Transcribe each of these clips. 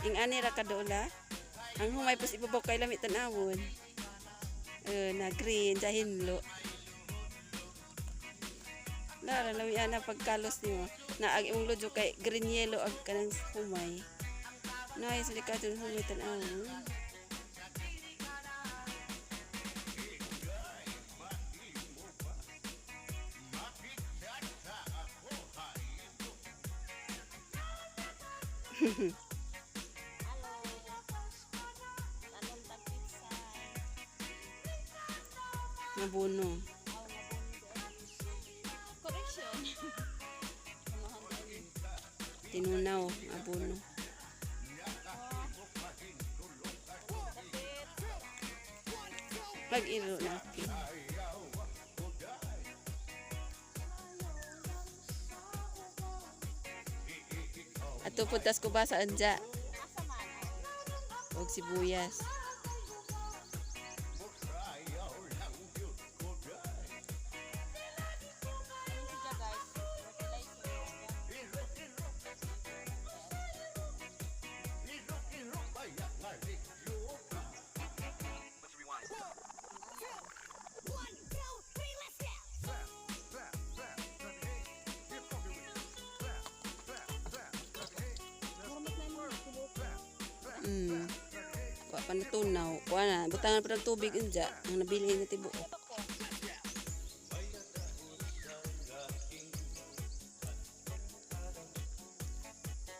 Ing ani ra kadola. Ang humay pas ibabaw kay lami tan-awon. Eh, na green sa hinlo. Lara lami ana pagkalos nimo. Na ang imong ludyo kay green yellow ag kanang humay. Nice delikado ng humay tan-awon. Hello. Tanom tag pizza. Nabuno. Aw, nabuno doon. Correction. Unahan doon. Tinunaw, abono. Kapit. Pag-iro na. Okay. Ato puntas ko ba sa anja? Asa man? Og sibuyas. Ano siya, guys? Fertilizer. Wa pa natunaw. Kuha na. Butangan pa ng tubig unja. Ang nabilin na tibuok. Ito ko.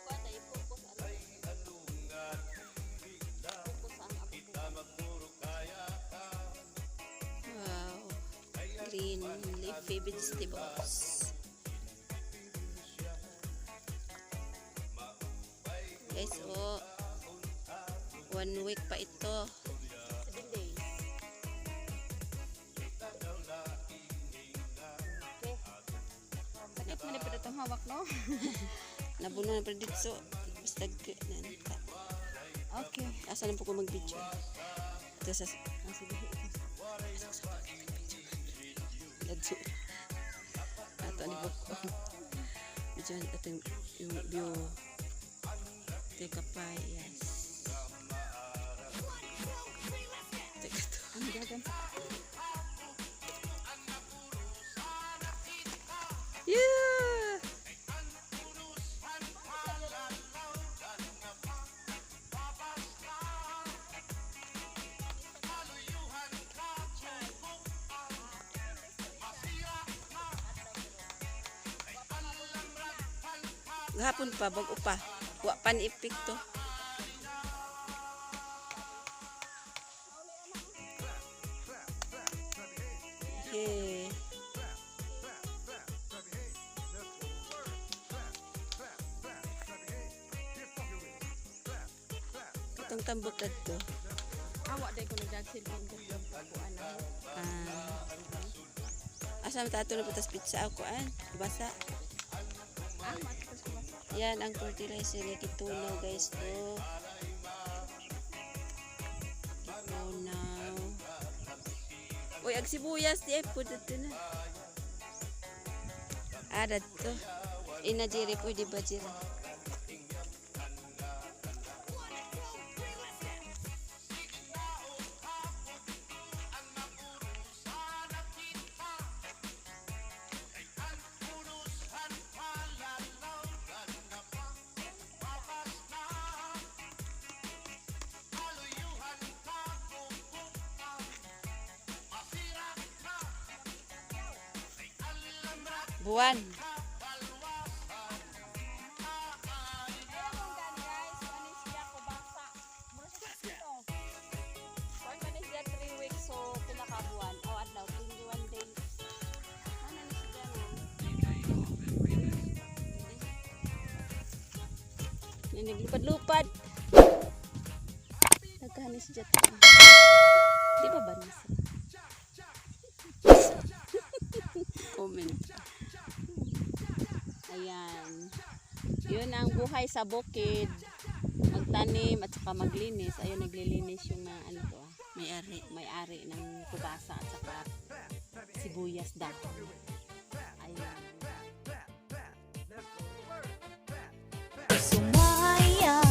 Kuha tayo, focus ano. Focus ang abo. Wow. Green leafy vegetables. Guys, oh. One week pa ito. 7 days. Okay. Sakit man pa itong hawak, no? Nabuno na pa dito. Basta nanta. Okay. Asa lang po ko mag-video? Ito sa... Ah, sige. Asa ko sa pag-video? Ladyo. Ato ni Boko. Video ito yung view. Teka pa, yes. Teka to. Ang dagan sa Yeah! Gahapon pa, bago pa. Wa pa ni epekto. Hey. Katong tambok kadto. Awa day ko nagdag cellphone ko ko ana. Ah. Asa man tato na putas pizza ako an? Basa. Ah, matatas ko basa. Yan ang fertilizer nga gitunaw, guys, oh. Gitunaw. Uy, ag sibuyas di ay pud dito na. Ah, dadto. Ina jere pwede ba jere? Buwan. Kaya mo gani, guys, ano siya ko basa. Mura siya sa ito. Kuan man siya 3 weeks, so pila ka buwan o adlaw, 21 days. Ano na siya na? Naglupad-lupad. Nagkahanis siya to. Di ba ba nasa? Comment. Ayan. Yun ang buhay sa bukid. Magtanim at saka maglinis. Ayun, naglilinis yung mga ano to ah. May-ari. May-ari ng kubasa at saka sibuyas dahon. Ayan. Sumayaw.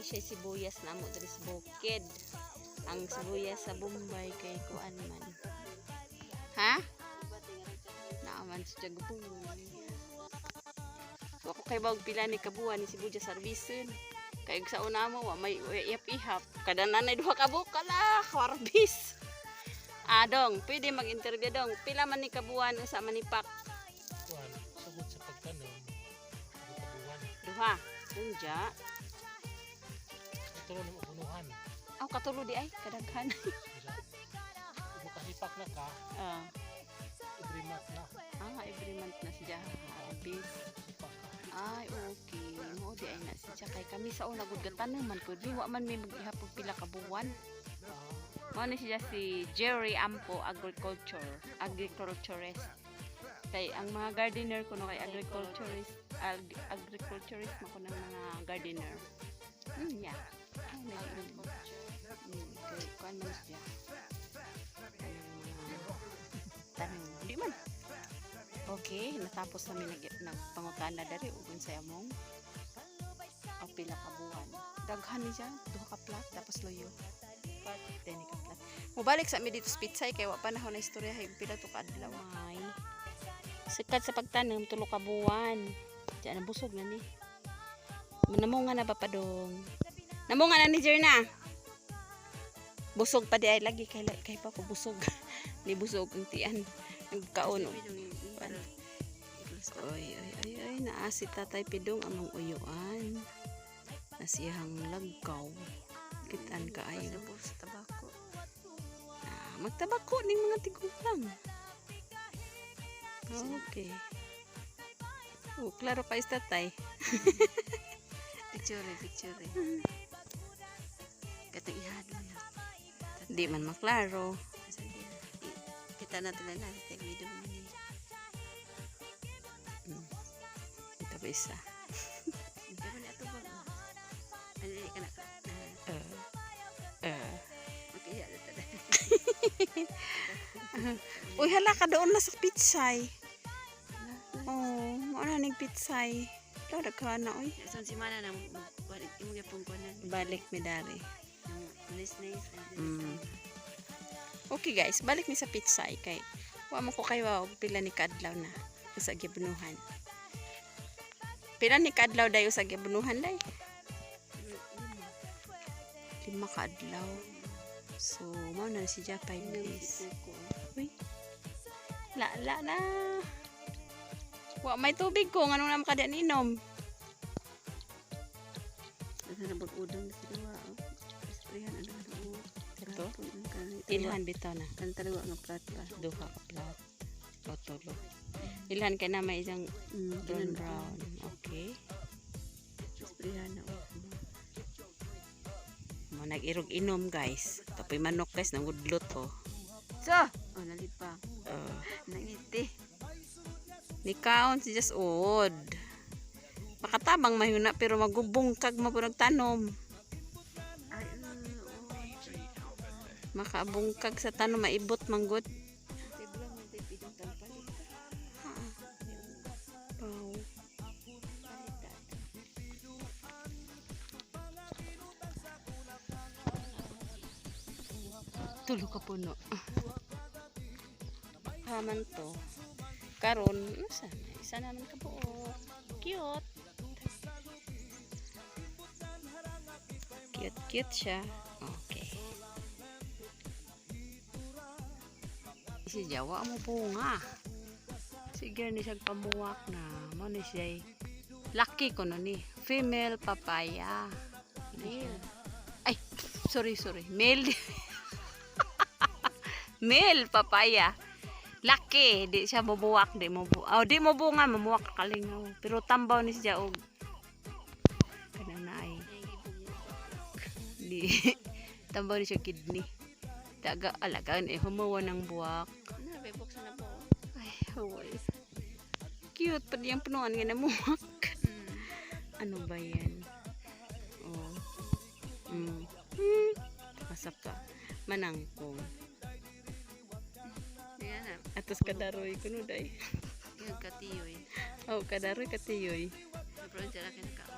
Siya sibuyas na mo diri sa bukid. Ang sibuyas sa Bombay kay kuan man. Ha? Naaman siya gubong. Wa ko kay bawg pila ni kabuan ni sibuyas servison. Kay sa una mo wa may ihap-ihap. Kada nanay duha ka buok kala, harbis. Ah, dong, pwede mag-interview, dong. Pila man ni kabuan, usa man ni pak? Kuan, sugod sa pagtanom, 2 ka buwan. Duha. Unja. Ito na mo punuhan. Aw, katulo di ay kadaghan. Bisa. Kung makasipak na ka, Ah, every month na. Ah, every month na siya harbis. Sipak ka. Ay, okay. Mao di ay na siya kay kami sa una gud gatanom man pud mi, wa man may mag-ihap og pila ka buwan. Mao ni siya si Jerry Ampo, agriculturist. Kay ang mga gardener kuno kay agriculturist, agriculturist man kuno ang mga gardener. Yeah. Ay, kay kuan man siya. Kanang mga tanom. Di man. Okay, natapos namin nagpangutana dari ug unsay among o pila ka buwan. Daghan ni siya, duha ka plat tapos loyo. Then ka plat. Mubalik sa mi dito sa Pitsay kay wa pa na na istorya hay pila to ka adlaw. Ay. Sikat sa pagtanom, 3 ka buwan. Diyan nabusog na ni. Namunga na ba pa dong? Namunga na ni Jerna. Busog pa di ay lagi kay kay pa ko busog. Ni busog ang tiyan. Nagkaon. Oy, oy, oy, oy, naa si Tatay Pidong among uyuan. Nasiyahang lagkaw. Kitan kaayo. Sa tabako. Ah, magtabako ning mga tigulang. Okay. Oh, klaro pa is tatay. Picture, picture. Katong ihado na. Di man maklaro. Asa di? Kita na talaga na tayo video mo ni. Ito pa isa. Hindi ba na ito ba? Ano di ka na? Okay, na talaga. Uy, hala ka doon na sa pitsay. Oh, mao na ning pitsay. Wala ka na, oy. Sa simana na balik imo gyapon ko na. Balik mi dari. Nice, nice. Okay guys, balik mi sa pitsay kay wa mo ko kay wa og pila ni kaadlaw na sa gibnuhan. Pila ni kaadlaw dayo sa gibnuhan day? 5 ka adlaw. So, mao na siya 5 days. Uy. La la na. Wa may tubig ko ngano naman kada ninom. Nasa na bag-udang na sila wa. Isprehan ano ano. Ito? Ilhan bitaw na. Kan talawa nga plat pa. Duha ka plat. O tulo. Ilhan kay na may isang brown brown. Okay. Isprehan na. Oh. Mo nag-irog inom guys. Tapoy manok guys nangudlot oh. So, oh nalipa. Nangiti. Ni kaon si just uod. Makatabang mahuna pero magubungkag mo po nagtanom. Ay, oh. Makabungkag sa tanom maibot manggod. Tibla man tayo pidong tampalit. Wow. Tulo ka puno. Haman to. Karon, ano sana? Isa naman ka buo. Cute. Cute, cute siya. Okay. Si Jawa mo bunga. Sige ni siya pamuwak na. Mo ni siya laki ko no ni. Female papaya. Male. Ay, sorry, sorry. Male. Male papaya. Laki, di siya bubuwak, di mo bu oh, di mo bunga, mamuwak kalingaw. Pero tambaw ni siya og kanang naay. Di tambaw ni siya kidney. Daga alagaan eh humawa ng buwak. Na, may buksan na po. Ay, huway. Cute pa diyang punuan nga namuwak. Ano ba yan? Oh. Kasap ka. Manangkong. Yan na. Atos kadaroy kuno day. Yung katiyoy. Oh, kadaroy katiyoy. Pero ang dyan kinakaon.